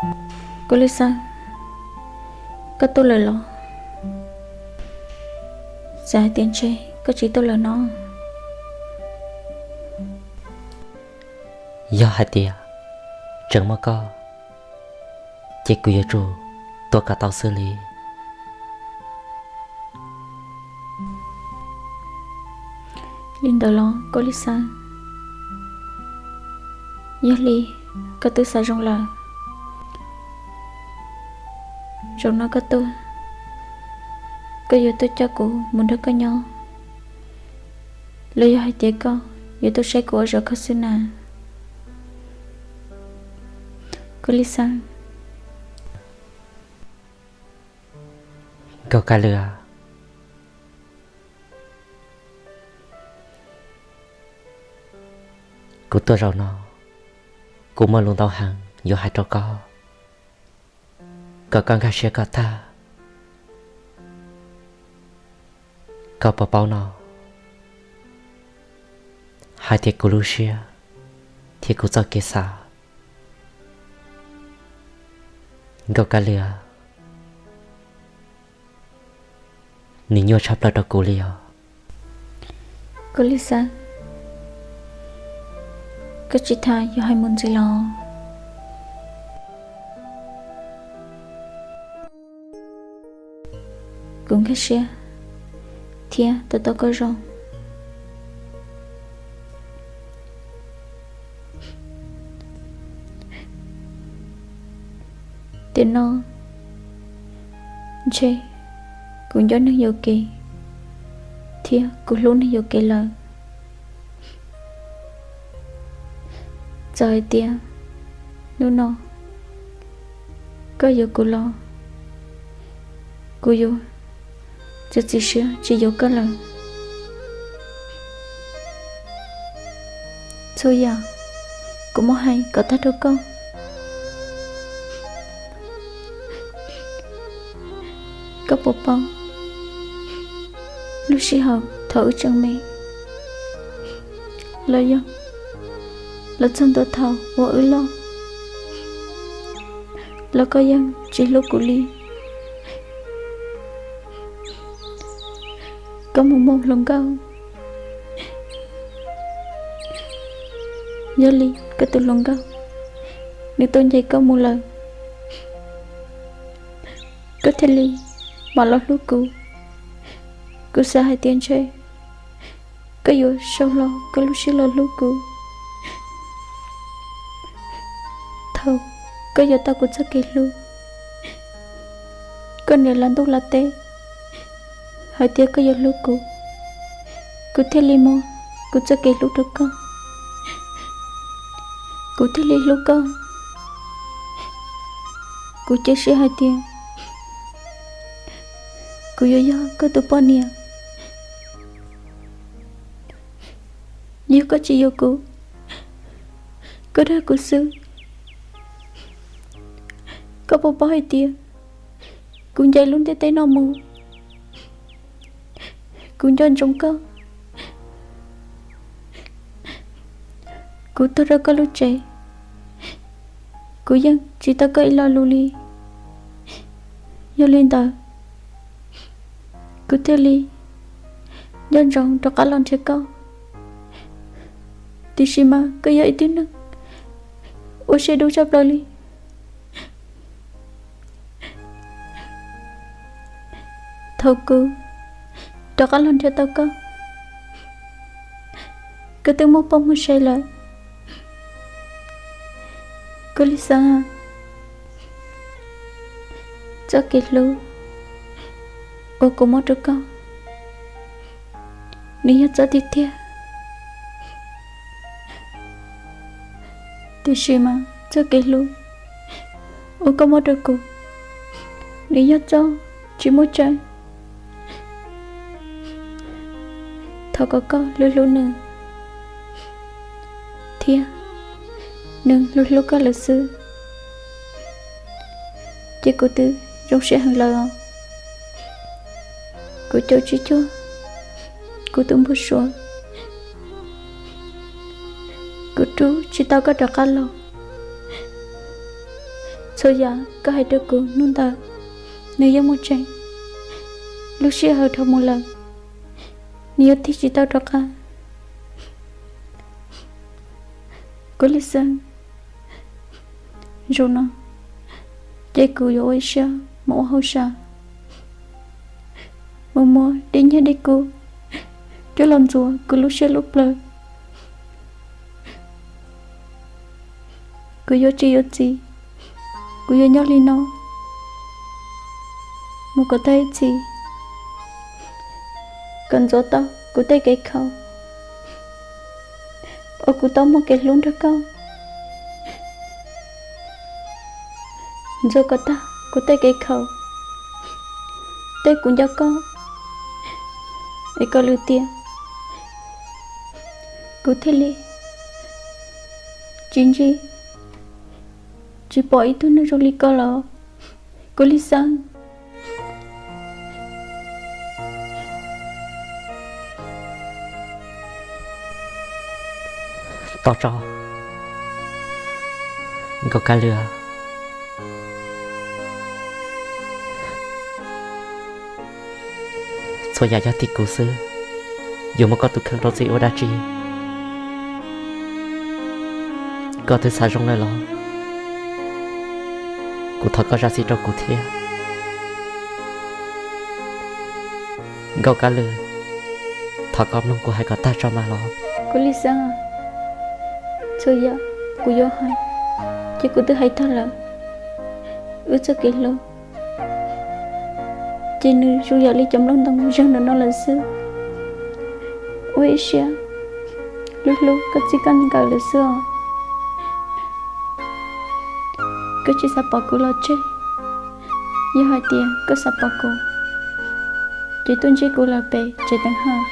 Koj Lwj Xab, koj tuaj lawm los? Xav hais tias ntshe koj tsis tuaj lawm no. Yog hais tias tseem muaj koj, ces kuv yuav tsum tuaj kom tau xwb li. Li ntawd los Koj Lwj Xab, yog li koj twb xav zoo lawm, zaum no koj tuaj, koj yuav tuaj coj kuv mus nrog koj nyob, los yog hais tias koj yuav tuaj saib kuv ua zog koj xwb na? Koj Lwj Xab. Nkauj Kab Lwj, kuv tuaj zaum no, kuv muaj lus ntau heev yuav hais rau koj, kom koj nkag siab koj tag. Koj puas paub no, hais tias kuv lub siab thiab kuv txoj kev xav, Nkauj Kab Lwj, nws nyuaj tshaj plaws rau kuv li os. Koj Lwj Xab, koj tsis tas yuav hais mus ntxiv los? Kuv nkag siab thiab to taub koj zoo. Tiam no ntshe kuv nco neeg yuam kev thiab kuv hlub neeg yuam kev lawm. Txawm hais tias hnub no koj yuav kuv los, kuv yuav txiav txim siab tsis yuav koj lawm. Txhua yam kuv muab hais kom tag rau koj. Koj puas paub, lub sij hawm thaum wb tseem me, los yog los txog ntua thaum uas wb loj, los koj yeej tsis hlub kuv li. Koj mus muaj hluas nkauj, yog li koj tus hluas nkauj nws tau ncaim koj mus lawm, koj thiaj li mam los hlub kuv. Kuv xav hais tias ntshe koj yuav sau hlo koj lub siab los hlub kuv. Thaum koj yuav tau kuv txoj kev hlub, koj niam lav ntuj lav teb hais tias koj yuav hlub kuv, kuv thiaj li muab kuv txoj kev hlub rau koj, kuv thiaj li hlub koj. Kuv cia siab hais tias kuv yuav yog koj tus poj niam. Yog koj tsis yuav kuv, koj dag kuv xwb. Koj puas paub hais tias kuv ncaim lub ntiaj teb no mus, kuv nco ntsoov koj. Kuv tuaj rau koj lub tsev, kuv yeej tsis tau koj ib lo lus li. Yog li ntawd, kuv thiaj li nco ntsoov rov qab los nrhiav koj. Tiam sis mas koj yog ib tug neeg ua siab dub tshaj plaws li. Thaum kuv rov qab los nrhiav tau koj, koj twb muaj poj muaj se lawm. Koj Lis Xav, txoj kev hlub uas kuv muaj rau koj, nws yog txoj tiag tiag. Tiam sis mas txoj kev hlub uas koj muaj rau kuv, nws yog txoj tsis muaj tseeb. Thov kom koj hlub hlub nws, thiab nws hlub hlub koj lawm xwb, ces kuv twb zoo siab heev lawm os. Kuv caum tsis cuag kuv tus npau suav, kuv rub tsis tau koj rov qab los. Txhua yam koj hais rau kuv hnub ntawd, nws yeej muaj tseeb. Lub sij hawm dhau mus lawm, nws yuav tig tsis tau rov qab. Kuv li xeeb, zaum no ces kuv yuav ua ib siab mus ua hauj sam, mus muab dej nyiaj dej kub coj los ntxuav kuv lub siab lub plawv. Kuv yuav tsis yuav txiv, kuv yuav nyob li no mus kom tag ib txhis, kom ntxuav tau kuv tej kev khaus uas kuv tau muaj kev hlub nrog koj, ntxuav kom tag kuv tej kev khaus, tej kuv nco koj, es koj lwm tiam kuv thiaj li tsis ntsib, tsis pom ib tug neeg zoo li koj los, kuv li xeeb. Tau tso, Nkauj Kab Lwm. Txhua yam yog tim kuv xwb, yuav muab koj tus kheej rau txiv ua dab tsi? Koj twb xav zoo lawm los? Kuv thov koj zam txim rau kuv thiab. Nkauj Kab Lwm, thov koj mloog kuv hais kom tag tso mas los. Kuv li xeeb, txhua yam kuv yuav hais ces kuv twb hais tag lawm. Wb txoj kev hlub ces nws zoo yam li cov nplooj ntoo zeeg ntawm no lawm xwb. Ua ib siab hlub hlub koj txij koj nkawm lawm xwb os. Koj tsis xav pom kuv los tseg, yog hais tias koj xav pom kuv ces tuaj ntsib kuv lawm pem tsev teev hawm.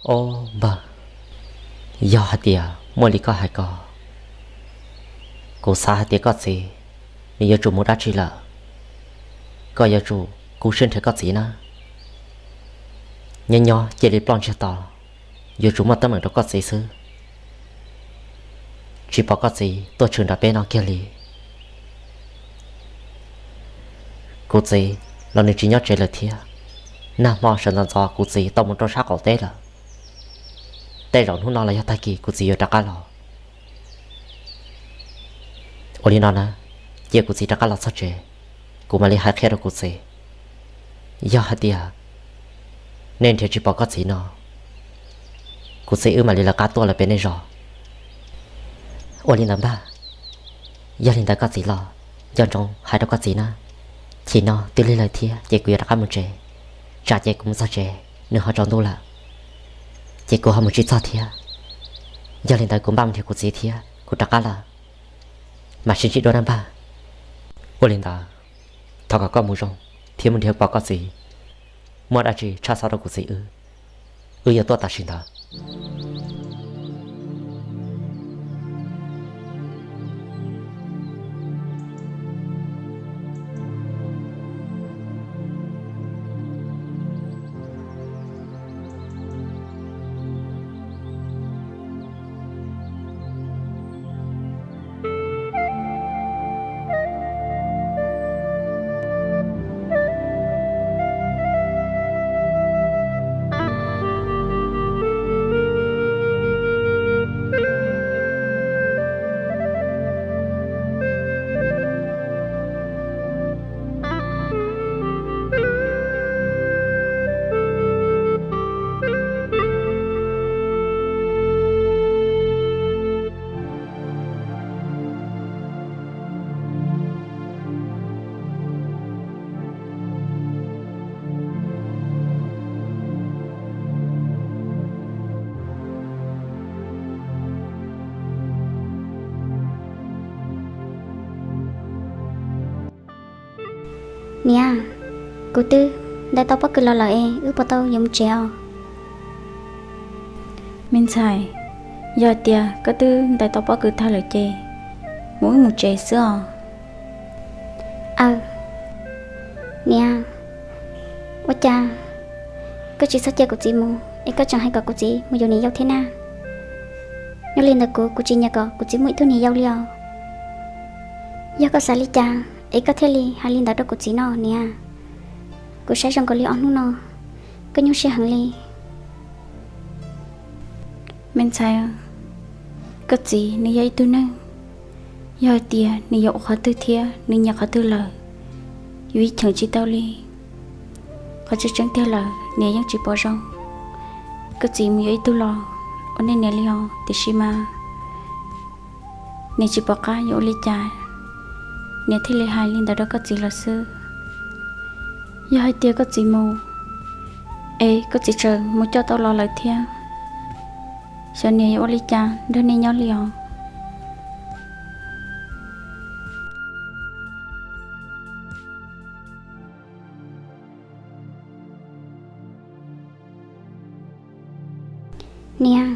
Ob npawg, yog hais tias muaj li koj hais ko, kuv xav hais tias koj txiv nws yuav tsum mus dab tsi lawm. Koj yuav tsum kub siab nrhiav koj txiv na. Nyob nyob cia li ploj ntsiag to, yuav tsum muaj teeb meem rau koj txiv xwb. Tsis pom koj txiv tuaj tshwm nram peb no kiag li. Kuv txiv los nws tsis nyob tsev lawm thiab. Nag hmo sawv ntxov ntxov kuv txiv tau mus rau sab qaum teb lawm. Tej zaum hnub no los yog tag kis kuv txiv yuav rov qab los. Ua li no na, cia kuv txiv rov qab los txog tsev, kuv mam li hais qhia rau kuv txiv. Yog hais tias nej nrhiav tsis pom koj txiv no, kuv txiv wb mam li lawv qab tuaj lawm pem nej zos. Ua li ntawd npawg, yog li ntawd koj txiv los nco ntsoov hais rau koj txiv na. Chim no twb lig lawm thiab ces kuv yuav rov qab mus tsev. Tsam ces kuv mus txog tsev nws ho tsaus ntuj lawm, ces kuv ho mus tsis txog thiab. Yog li ntawd kuv npaj mus nrhiav kuv txiv thiab kuv rov qab lawm, mam sib ntsib dua na npawg. Ua li ntawd, thov kom koj mus zoo thiab mus nrhiav pom koj txiv. Muaj dab tsi txhob xav rau kuv txiv wb. Wb yuav tuaj tam sim ntawd. Niam, kuv twb ntais tau pob kws los lawm es wb puas tau yuav mus tsev os? Me ntxhais, yog hais tias koj twb ntais tau pob kws tag lawm ces mus wb mus tsev xwb os. Aw, niam, ua cas koj tsis txhob cia kuv txiv mus es koj tseem hais kom kuv txiv mus yuav niam yau thiab na? Nyob li ntawd kuv, kuv tsis nyiam kom kuv txiv muaj ib tug niam yau li os. Yog koj xav li cas es koj thiaj li hais li ntawd rau kuv txiv no niam? Kuv saib zoo nkaus li ob hnub no koj nyuaj siab heev li. Me ntxhais, koj txiv nws yog ib tug neeg, yog hais tias nws yuav ua qhov twg thiab nws nyiam qhov twg lawm, yus yeej cheem tsis tau li. Qhov tseeb tseeb tiag lawm niam yeej tsis pom zoo koj txiv mus yuav ib tug los ua nej niam li os, tiam sis mas niam tsis pom qab yuav ua li cas, niam thiaj li hais li ntawd rau koj txiv los xwb. Yog hais tias koj txiv mus es koj txiv tseem mus coj tau los lawm thiab, xyov niam yuav ua li cas nrog nej nyob li os. Niam,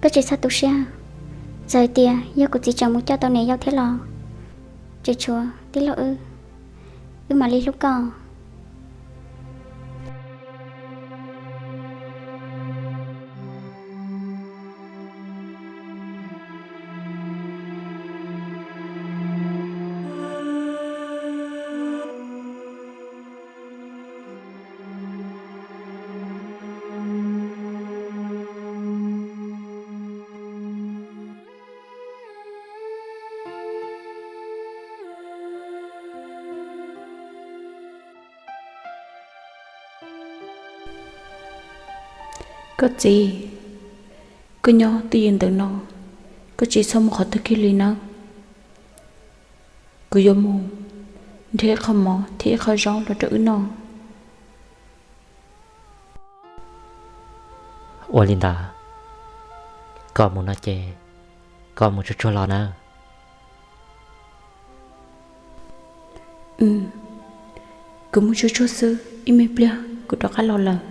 koj tsis txhob tu siab. Txawm hais tias yog kuv txiv tseem mus coj tau niam yau thiab los tseem tshuav tij laug wb, wb mam li hlub koj. Koj txiv, koj nyob twj ywm ntawm no, koj tsis txhob mus qhov twg kiag li nawb. Kuv yuav mus nrhiav ib qho mov thiab ib qho zaub los rau wb noj. Ua li ntawd, koj mus no ces koj mus tsuag tsuag los nawb. Kuv mus tsuag tsuag xwb, ib me pliag kuv rov qab los lawm.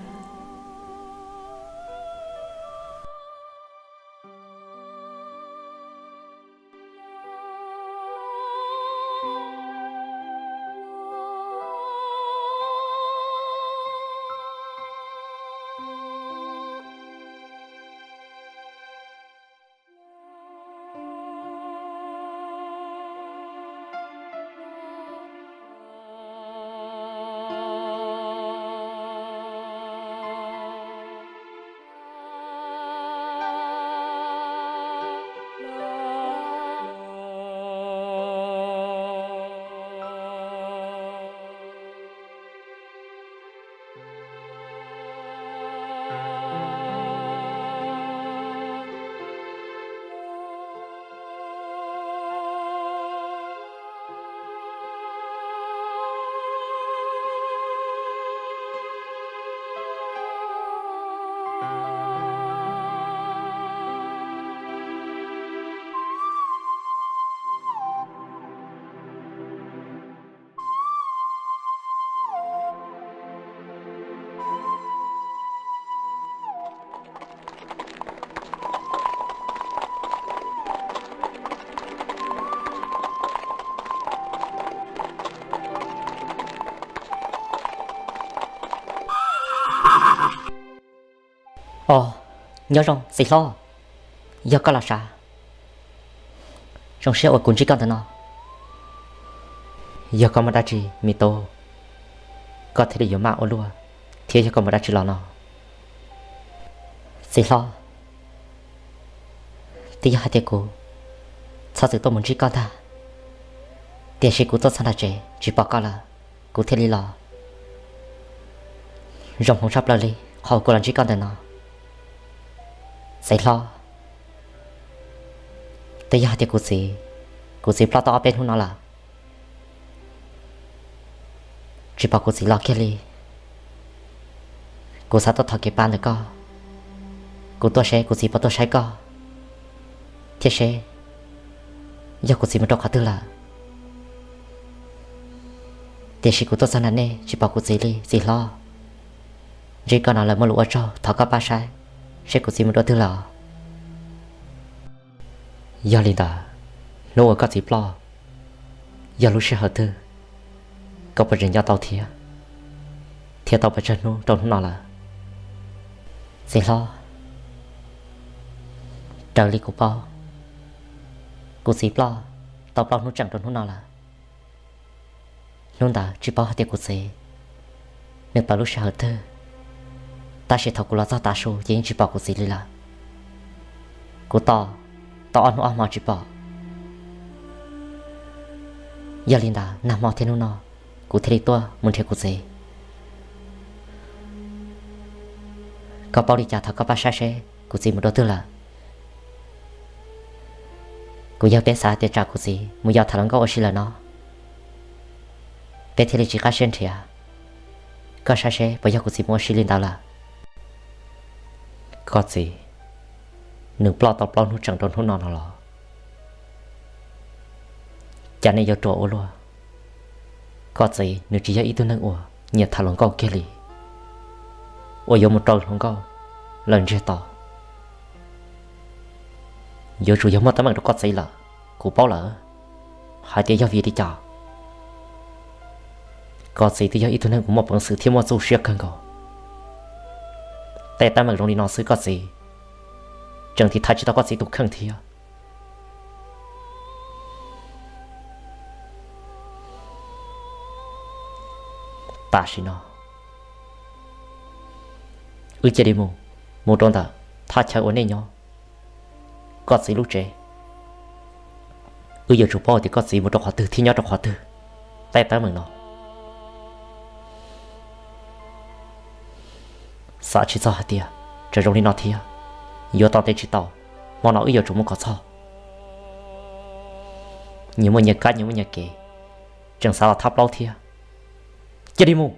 Os, nyob zoo txiv hlob, yog koj los sav. Zoo siab uas kuv ntsib koj ntawm no. Yog koj muaj dab tsi me tub, koj thiaj li yuav maj ua luaj, thiab yog koj muaj dab tsi los no? Txiv hlob, twb yog hais tias kuv txhob txwm tuaj mus ntsib koj ntag, tiam sis kuv tuaj txog nram tsev tsis pom koj lawm, kuv thiaj li los. Zoo hmoov tshaj plaws li qhov kuv los ntsib koj ntawm no. Txiv hlob, twb yog hais tias kuv txiv, kuv txiv ploj tau ob peb hnub no lawm, tsis pom kuv txiv los kiag li. Kuv xav tuaj thov kev pab ntawm koj, kuv tuaj seb kuv txiv puas tuaj saib koj, thiab seb yog kuv txiv mus rau qhov twg lawm. Tiam sis kuv tuaj txog nram nej tsis pom kuv txiv li, txiv hlob. Ntsib koj no lawm muaj lus ua tsaug, thov koj pab saib seb kuv txiv mus dua twg lawm. Yog li ntawd, hnub uas koj txiv ploj yog lub sij hawm twg? Koj puas tseem nco tau thiab, thiab tau pes tsawg hnub rau hnub no lawm? Txiv hlob, raws li kuv paub, kuv txiv ploj tau plaub hnub tseem rau hnub no lawm. Hnub ntawd tsis paub hais tias kuv txiv nws ploj lub sij hawm twg, tab sis thaum kuv los txog tav su ces yeej tsis pom kuv txiv li lawm. Kuv tos tau ob hnub ob hmo tsis pom. Yog li ntawd nag hmo thiab hnub no kuv thiaj li tuaj mus nrhiav kuv txiv. Koj paub li cas thov koj pab saib seb kuv txiv mus dua twg lawm. Kuv yog peb xav tias tsam kuv txiv mus yos tham hluas nkauj ua si lawm no, peb thiaj li tsis qab siab nrhiav. Koj saib seb puas yog kuv txiv mus ua si li ntawd lawm. Koj txiv, nws ploj tau plaub hnub tseem rau hnub no no los, cas nej yuav ruam ua luaj? Koj txiv nws tsis yog ib tug neeg uas nyiam tham hluas nkauj kiag li, uas yuav mus rau hluas nkauj lawm ntsiag to. Yuav tsum yog muaj teeb meem rau koj txiv lawm, kuv paub lawm hais tias yog vim li cas. Koj txiv twb yog ib tug neeg uas muaj peev xwm thiab muaj txuj siab kawg nkaus. Tej teeb meem zoo li no xwb koj txiv tseem tiv thaiv tsis tau koj txiv tus kheej thiab. Tam sim no wb cia li mus, mus rau ntawm thaj chaw uas nej nyob, koj txiv lub tsev. Wb yuav tsum paub tias koj txiv mus rau qhov twg thiab nyob rau qhov twg. Tej teeb meem no xav tsis txog hais tias tseem zoo li no thiab. Yuav tos ntev tsis tau, hmo no wb yuav tsum mus kom txog. Nyias muaj nyias kab, nyias muaj nyias kev, tseem xav los thab plaub thiab. Cia li mus.